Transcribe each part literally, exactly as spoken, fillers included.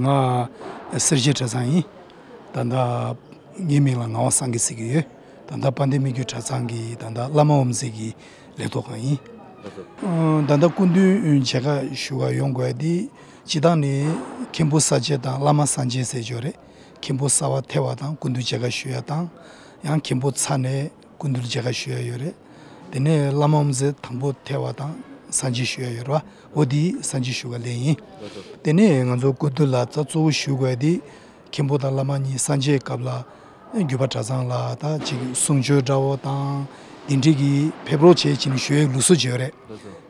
ང་སེར་བྱེས་གྲྭ་ཚང་ཡིན། ད་ལྟ་ངའི་མིང་ལ་ངག་དབང་སངས་རྒྱས་ཟེར་གྱི་ཡོད། ད་ལྟ་དཔལ་ལྡན་སྨད་རྒྱུད་གྲྭ་ཚང་གི་ད་ལྟ་བླ་མ་དབུ་མཛད་ཀྱི་ལས་ཐོག་ཁང་ཡིན། ཨ་ད་ལྟ་སྐུ་མདུན་མཇལ་ཁ་ཞུ་ག་ཡོང་དགོས་དེ། སྤྱིར་བཏང་ནས་མཁན་པོ་གསར་བྱོན་དང་བླ་མ་སངས་རྒྱས་ཟེར་ཡོད་རེད། མཁན་པོ་གསར་པ་ཐེ་བ་དང་སྐུ་མདུན་མཇལ་ཁ་ཞུ་ཡ་དང་། ཡང་མཁན་པོ་ཚར་ནས་སྐུ་མདུན་མཇལ་ཁ་ཞུ་ཡ་ཡོད་རེད། དེ་ནས་བླ་མ་དབུ་མཛད་དང་པོ་ཐེ་བ་དང་སངས་རྒྱས་ཞུ་ཡ་ཡོད་རེད་བ། འོ་དེ་སངས་རྒྱས་ཞུ་ག་སླེབས་ཡིན། དེ་ནས་ང་ཚོ་སྐུ་མདུན་ལ་ད་གཙོ་བོ་ཞུ་དགོས་དེ། མཁན་པོ་དང་བླ་མ་གཉིས་སངས་རྒྱས་སྐབས་ལ་རྒྱུད་པ་གྲྭ་ཚང་ལ་ད་ཅིག་གསུང་ཆོས་འདྲ་བོ་དང་དེ་འདྲའི་གི་ཕེབས་རོགས་བྱེད་ཅེས་ནས་ཞུ་ཡའི་ལུགས་སྲོལ་ཅིག་ཡོད་རེད།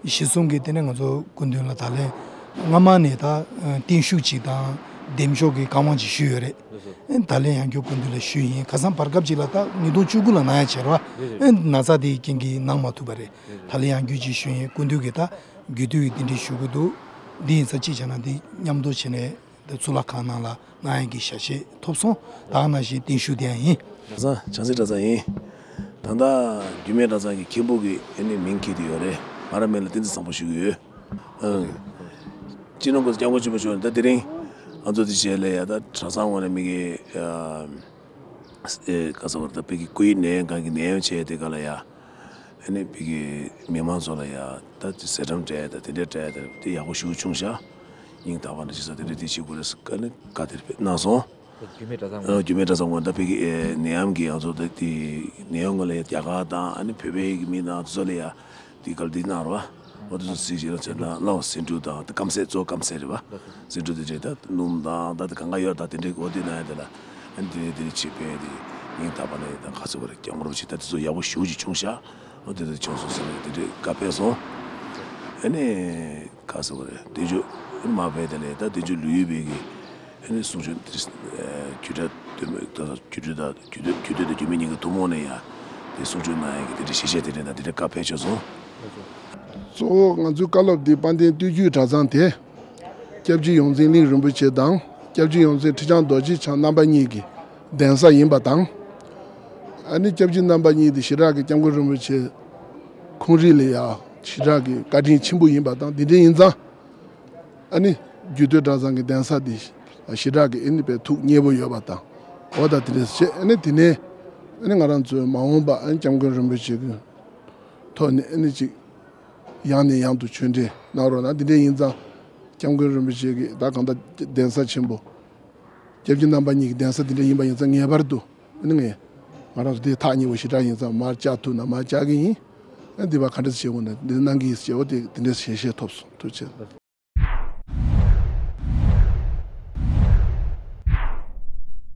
གཞི་བཟུང་གིས་དེ་ནས་ང་ཚོ་སྐུ་མདུན་ལ་ད་ལན་སྔ་མ་ནས་ད་བརྟན་བཞུགས་ཅིག་དང་བདེ་མཆོག་གི་བཀའ་དབང་ཅིག་ཞུས་ཡོད་རེད། ད་ལན་ཡང་བསྐྱར་སྐུ་མདུན་ལ་ཞུས་ཡིན། ཁ་སང་བར་སྐབས་ཅིག་ལ་ད་ཉིས་སྟོང་བཅུ་དགུ་ལ་གནང་ཡ་བྱས་རེད་བ། ན་ཚ་དེའི་རྐྱེན་གྱིས་གནང་མ་ཐུབ་པ་རེད། ད་ལན་ཡང་བསྐྱར་ཅིག་ཞུས་ཡིན། སྐུ་མདུན་གྱིས་ད་རྒྱུད་སྟོད་ཀྱི་དེ་འདྲའི་ཞུ་གི་འདུག་འདི་ཡིན་ཙང་གཅིག་བྱས་ན་འདི་མཉམ་དུ་བྱས་ནས་ད་གཙུག་ལག་ཁང་ནང་ལ་གནང་ཡ་གི་ཞལ་བཞེས་ཐོབ་སོང་། ད་ག་ནང་བཞིན་བརྟན་བཞུགས་དེ་ཡང་ཡིན། གྲྭ་ཚང་བྱང་རྩེ་གྲྭ་ཚང་ཡིན། ད་ལྟ་རྒྱུད་སྨད་གྲྭ་ཚང་གི་མཁན་པོ་གི་ཨ་ནི་མིང་འཁྱེར་དེ་ཡོད་རེད། ང་རང་མིང་ལ་བསྟན་འཛིན་བཟང་པོ་ཞུ་གི་ཡོད། ཨང་། སྤྱི་ནོར་གོང་ས་སྐྱབས་མགོན་ཆེན་པོ་མཆོག་ནས་ད་དེ་རིང་ང་ཚོ་འདི་བྱས་ལ་ཡ་ད་གྲྭ་ཚང་ངོས་ནས་མི་གི་ཨ་ཨེ་ག་ས་བར་ད་བོད་ཀྱི་སྐུའི་གནས་ཡང་གང་གི་གནས་ཡང་བྱས་དེ་ག་ལ་ཡ། ཨ་ནི་བོད་ཀྱི་མི་མང་ཚོ་ལ་ཡ་ད་ཟས་ཁྲམ་སྤྲད་ད་དེ་འདྲ་སྤྲད་ད་དེ་ཡག་པོ་ཞེ་པོ་བྱུང་ཤག་སྙིང་ཐག་པ་ནས་ཞུ་ས་དེ་འདྲ་དེ་བྱེད་དགོས་རེད་ཟེར་ཨ་ནི་བཀའ་དེ་གནང་སོང་། རྒྱུད་སྨད་གྲྭ་ཚང་ཨ་རྒྱུད་སྨད་གྲྭ་ཚང་ངོས་ད་བོད་ཀྱི་ཨེ་ནད་ཡམས་ཀྱི་ང་ཚོ་ད་དེ་ནད་ཡམས་ངོས་ལ་ཡ་རྒྱ་གར་དང་ཨ་ནི་བོད་པའི་གི་མི་དང་ཚོ་ལ་ཡ་དེ་ག་ལ་དེ་གནང་རོགས། འོ་དེ་ཚོ་གཟིགས་བྱས་ན་བྱས་ན་ལའོ་ཟེ་འབྲུ་དང་དེ་སྐམ་ཟས་གཙོ་སྐམ་ཟས་རེད་བ། ཟེ་འབྲུ་དེ་འདྲས་ད་སྣུམ་དང་ད་དེ་གང་ག་ཡོད་ད་དེ་འདྲས་འོ་དེ་ན་ཡ་དེ་ལ་ཨ་ནི་དེ་དེ་ཆེ་བས་དེ་ཉིན་རྟག་པ་ན་ཡ་ད་ག་ཚོད་བ་རེད་སྐྱབས་མགོན་རིན་པོ་ཆེ་ད་དེ་ཚོ་ཡག་པོ་ཞེ་པོ་ཅིག་བྱུང་ཤག་འོ་དེ་དེ་བྱུང་སོང་ཟེར་ནས་དེ་འདྲས་བཀའ་ཕེབས་སོང་། ཨ་ནི་ག་ཚོད་བ་རེད་དེ་ཚོ་མ་ཕེབས་དེ་ལས་ད་དེ་ཚོ་ལུས་ཡོད་པའི་གི་ཨ་ནི་གསུང་ཆོས་འདི་རྒྱུད་གྲྭ་སྟོད་སྨད་ད་རྒྱུད་སྟོད་ད་རྒྱུད་སྟོད་དང་རྒྱུད་སྨད་ཉིན་གྱི་ཐུན་མོང་ནས་ཡང་དེ་གསུང་ཆོས་གནང་ཡ་གི་དེ་འདྲ་ཞལ་བཞེས་དེ་འདྲ་དང་དེ་འདྲ་བཀའ་ཕེབས་བྱས་སོང་། གཙོ་བོ་ང་ཚོའི་བཀའ་སློབ་འདི་དཔལ་ལྡན་སྟོད་རྒྱུད་གྲྭ་ཚང་དེ་སྐྱབས་རྗེ་ཡོངས་འཛིན་གླིང་རིན་པོ་ཆེ་དང་སྐྱབས་རྗེ་ཡོངས་འཛིན་ཁྲི་བྱང་རྡོ་རྗེ་འཆང་རྣམ་པ་གཉིས་ཀྱི་གདན་ས་ཡིན་པ་དང་། ཨ་ནི་སྐྱབས་རྗེ་རྣམ་པ་གཉིས་དེ་ཞེ་དྲག་གི་སྐྱབས་མགོན་རིན་པོ་ཆེ་ཁོང་རིགས་ལ་ཡང་ཞེ་དྲག་གི་བཀའ་དྲིན་ཆེན་པོ་ཡིན་པ་དང་དེ་འདྲ་ཡིན་ཙང་། ཨ་ནི་རྒྱུད་སྟོད་གྲྭ་ཚང་གི་གདན་ས་འདི་ཞེ་དྲག་གི་ཨ་ནི་དཔེ་ཐུགས་མཉེས་པོ་ཡོད་པ་དང་། འོ་ད་དེ་འདྲ་བྱས་ཨ་ནི་དེ་ནས་ཨ་ནི་ང་རང་ཚོའི་མ་འོངས་པ་ཨ་ནི་སྐྱབས་མགོན་རིན་པོ་ཆེ་གི་ཐོག་ནས་ཨ་ནི་ཅིག་ཡང་ནས་ཡང་དུ་ཆོས་འབྲེལ་གནང་རོགས་གནང་། དེ་འདྲ་ཡིན་ཙང་སྐྱབས་མགོན་རིན་པོ་ཆེ་གི་ད་གང་ལྟར་གདན་ས་ཆེན་པོ་སྐྱབས་རྗེ་རྣམ་པ་གཉིས་ཀྱི་གདན་ས་དེ་འདྲ་ཡིན་པ་ཡིན་ཙང་ངེས་པར་དུ་ཨ་ནི་ངས་ང་རང་ཚོ་དེ་ཐག་ཉེ་བོ་ཞེ་དྲག་ཡིན་ཙང་མར་བཅར་ཐུབ་ན་མར་བཅར་གི་ཡིན། ཨ་འདི་པ་ག་འདྲ་བྱེད་དགོས་ན་འདི་གནང་གི་ཡིན་ཟེར་བ་དེ་དེ་འདྲ་ཞལ་བཞེས་ཐོབ་སོང་། ཐུགས་རྗེ་ཆེ།